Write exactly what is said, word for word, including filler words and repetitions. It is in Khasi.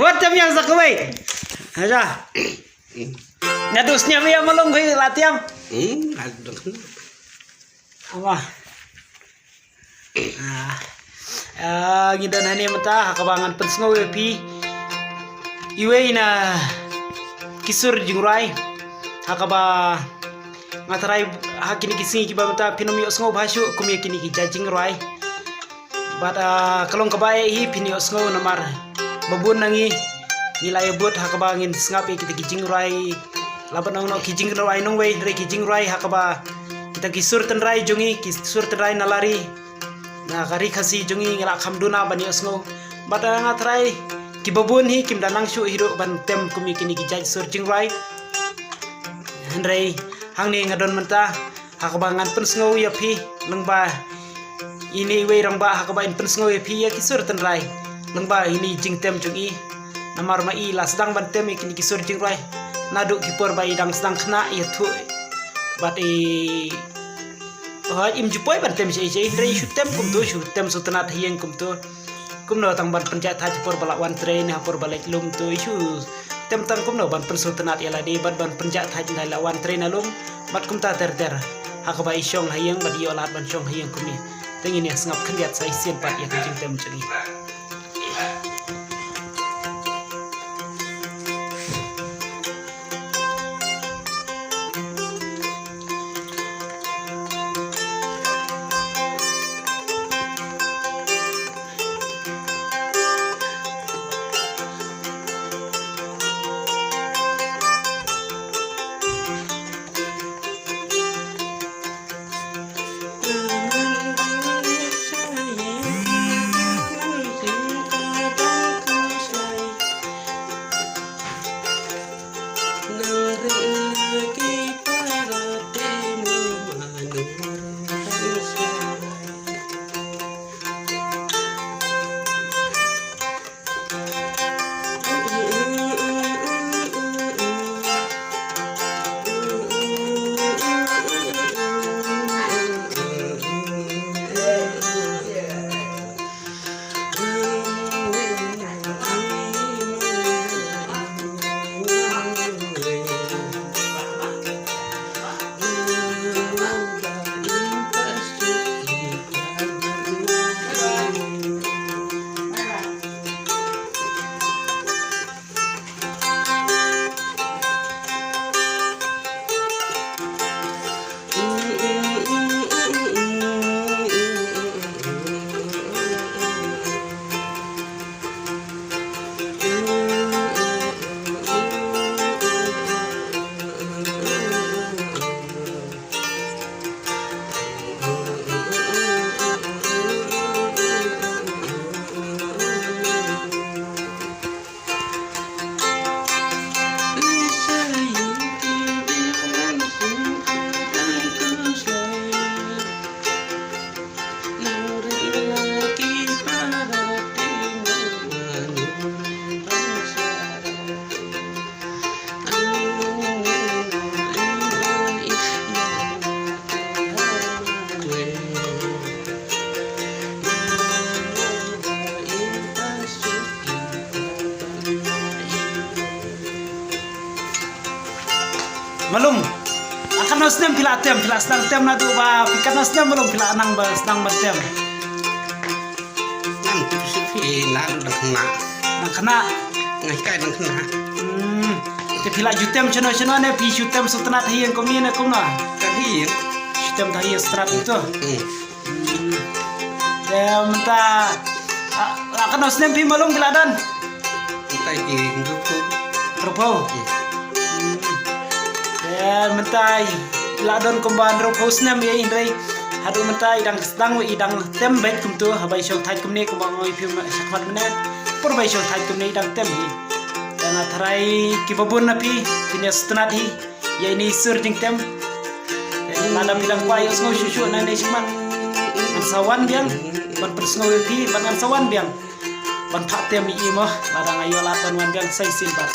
Wat tem ïa sa kawei. Aja. Nga dus nya ïa malong kawei la tem. Hmm, aduh. Ama. Ah, ah, ngi don hangne mynta ha kaba ngan pynsngew ïa phi iwei na ki sur jingrwai ha kaba nga tharai ha kine ki sngi kiba mynta phin ym ïohsngew bha shuh kum ïa kine ki jait jingrwai. Bad, ah, ka long kaba eh hi phin ïohsngew namar ba bun na ngi ngi la ïa bud ha kaba ngin sngap ïa kita ki jingrwai. Laba nong nong ki jingrwai nongwei hynrei ki jingrwai ha kaba kita ki sur tynrai jong ngi, ki sur tynrai na la ri. Na ka ri Khasi jong ngi ngi la kham duna ban ïohsngew. Bad, ah, nga tharai kiba bun hi kim da nang shuh hi ruh ban tem kum ïa kine ki jait sur jingrwai. Hynrei hangne nga don mynta ha kaba ngan pynsngew ïa phi lyngba ine iwei rangbah ha kaba in pynsngew ïa phi ïa ki sur tynrai lyngba ine i jingtem jong i. Namar ma i la sdang ban tem ïa kine ki sur jingrwai naduh ki por ba i dang sdang khynnah ïathuh bad i, oh, im ju poi ban tem sha i sha i hynrei shu tem kumto, shu tem sngewtynnat ha ïing kumto. Kumno tang ban pynjah thait por ba la wan trei ne ha por ba leit lum to i shu tem tang kumno ban pynsngewtynnat ïa lade bad ban pynjah thait ndai la wan trei na lum. Bad kumta ter ter ha kaba i shong ha ïing bad i ïoh lad ban shong ha ïing kumne. Te ngin ïa sngap khyndiat sa shisien pat ïa ka jingtem jong i. Malum, ah, katno snem phi la tem, phi la sdang tem naduh ba phi, katno snem malum phi la nang ba sdang ba tem? Nang tu shu phi na dang khynnah. Dang khynnah. Ngai kai dang khynnah. Hmm. Te phi la ju tem shano shano ne phi shu tem sngewtynnat ha ïing kumne ne kumno? Ka hi. Shu tem ha ïing sngewtynnat to. Hmm. Hmm. Te mynta, ah, la katno snem phi malum phi la don? Mynta ki hynriewphew. Hynriewphew. Hmm. Hmm. Te mynta i la don kumba hynriewphew snem ïa i hynrei haduh mynta i dang sdang wei i dang tem beit kumto haba i shong thait kumne kumba nga ong ïa phi shakhmat mynne. Por ba i shong thait kumne i dang tem hi. Te nga tharai kiba bun na phi phin ïa sngewtynnat hi ïa ine i sur jingtem. Te lada phi dang kwah ïohsngew shuh shuh nangne shakhmat ngan sa wan biang ban pynsngew ïa phi bad ngan sa wan biang ban phah tem ïa i mo, lada nga ïoh lad ban wan biang sa shisien pat.